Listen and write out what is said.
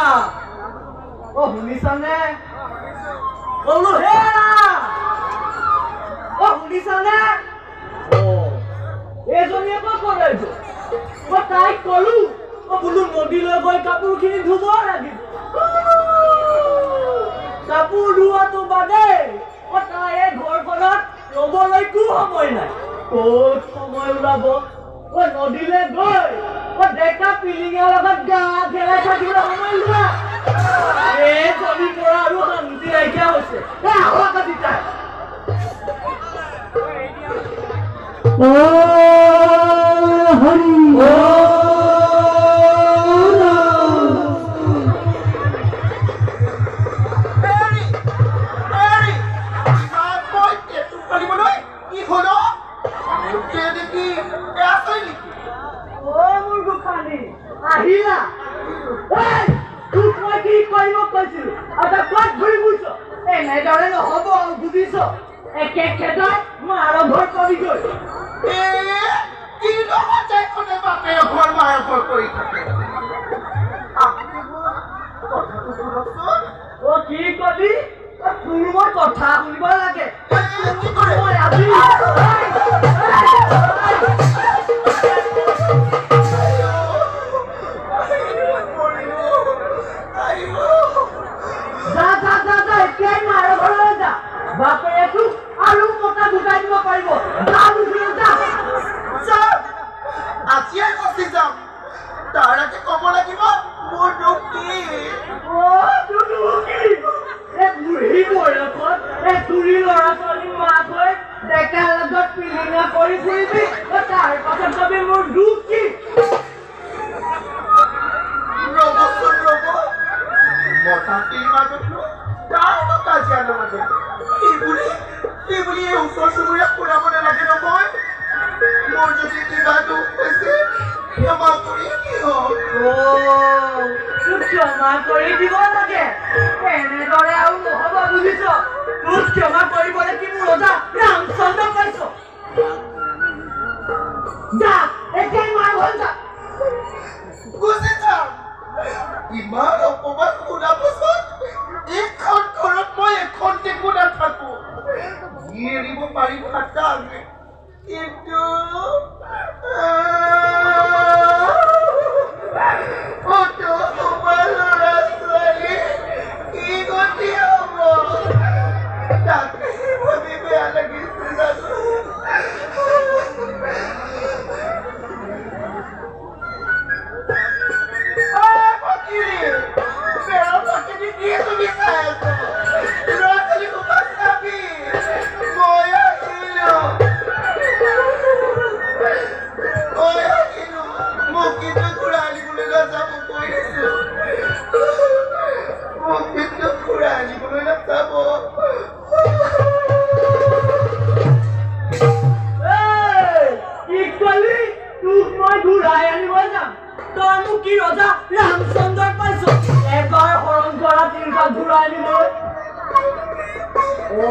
অ শুনিছানে? বোলো হেৰা, অ শুনিছানে? অ এইজনীয়ে ক'ত কলে? মই তাইক কলো, অ বোলো নদীলৈ গৈ কাপোৰখিনি ধুব লাগিব। কাপোৰ ধোৱাটো বাদেই, অ তাই এই ঘৰখনত ৰ'বলৈকো সময় নাই। ক'ত সময় ওলাব? অ নদীলৈ গৈ অ ডেকা পিলিঙাৰ লগত গা ঘেৰাই থাকিবলৈ সময় লোৱা। এইজনীৰ পৰা আৰু শান্তি নাইকিয়া হৈছে। এ আহক আজি তাই। হৰি হেৰি হেৰি, ইমানকৈ টেটু ফালিবলৈ কি হ'ল অ? মোকে দেখি বেয়া চলি নেকি? অ মোৰ গোসানী আহিলা। এই তোক মই কি কৰিব কৈছিলো আৰু তই ক'ত ঘূৰি ফুৰিছ? এনেদৰে নহ'ব আৰু, বুজিছ? একে খেদাই মাৰ ঘৰ পাবিগৈ। এ কি সজাইখনে বাপেৰ ঘৰ মাৰ ঘৰ কৰি থাকে। আপুনি মোৰ কথাটো শুনকচোন। অ কি কলি? অ, তোৰ মই কথা শুনিব লাগে? এ, কি কৰে? মই আজি মৰিলো, আইঅ। যা যা যা যা, এতিয়াই মাৰ ঘৰলৈ যা। বাপেৰে তোক আৰু মতা গোটাই দিব পাৰিব। যা বুজিলো, যা। যাম, আজিয়েই গুচি যাম। তাৰ আগে ক'ব লাগিব মোৰ দুখ কি। অ তোৰ দুখ কি? এই বুঢ়ী বয়সত এই তুৰি ল'ৰা ছোৱালী মাক হৈ ডেকাৰ লগত পিলিঙা কৰি ফুৰিবি, অ তাৰ পাছত কবি মোৰ দুখ কি? ৰ'বচোন ৰ'ব, মতাটিৰ মাজতনো তাৰনো কাজিয়া নালাগে। সেইবুলি এই ওচৰ চুবুৰীয়াক শুনাব নালাগে নহয়। মোৰ যদি কিবা দুখ হৈছে ক্ষমা কৰি দিয়ক। অ তোক ক্ষমা কৰি দিব লাগে? এনেদৰে আৰু নহ'ব, বুজিছ? তোক ক্ষমা কৰিবলৈ কি মোৰ ৰজা ৰামচন্দ্ৰ পাইছ? যা, এতিয়াই মাৰ ঘৰ যা। গুচি যাম। ইমান অপমান শুনা পাছত এইখন ঘৰত মই এখন্তেকো নাথাকো। এৰিব পাৰিম খাটাং, কিন্তু অত সোপা ল'ৰা ছোৱালী কি গতি হ'ব, তাকে ভাবি বেয়া লাগিছে জানো। ঐ ফকিৰী, বেৰৰ ফাঁকেদি কি তুমি চাই আছ? ল'ৰা ছোৱালী সোপা চাবি, মই আহিলো, মই আহিলো। মোক কিন্তু ঘূৰাই আনিবলৈ নাযাব, কৈ দিছো। মোক কিন্তু ঘূৰাই আনিবলৈ নাযাব। এই, কি কলি? তোক মই ঘূৰাই আনিব যাম? তই মোক কি ৰজা ৰামচন্দ্ৰক পাইছ এবাৰ হৰণ কৰা তিনিটা ঘূৰাই আনিবলৈ? অ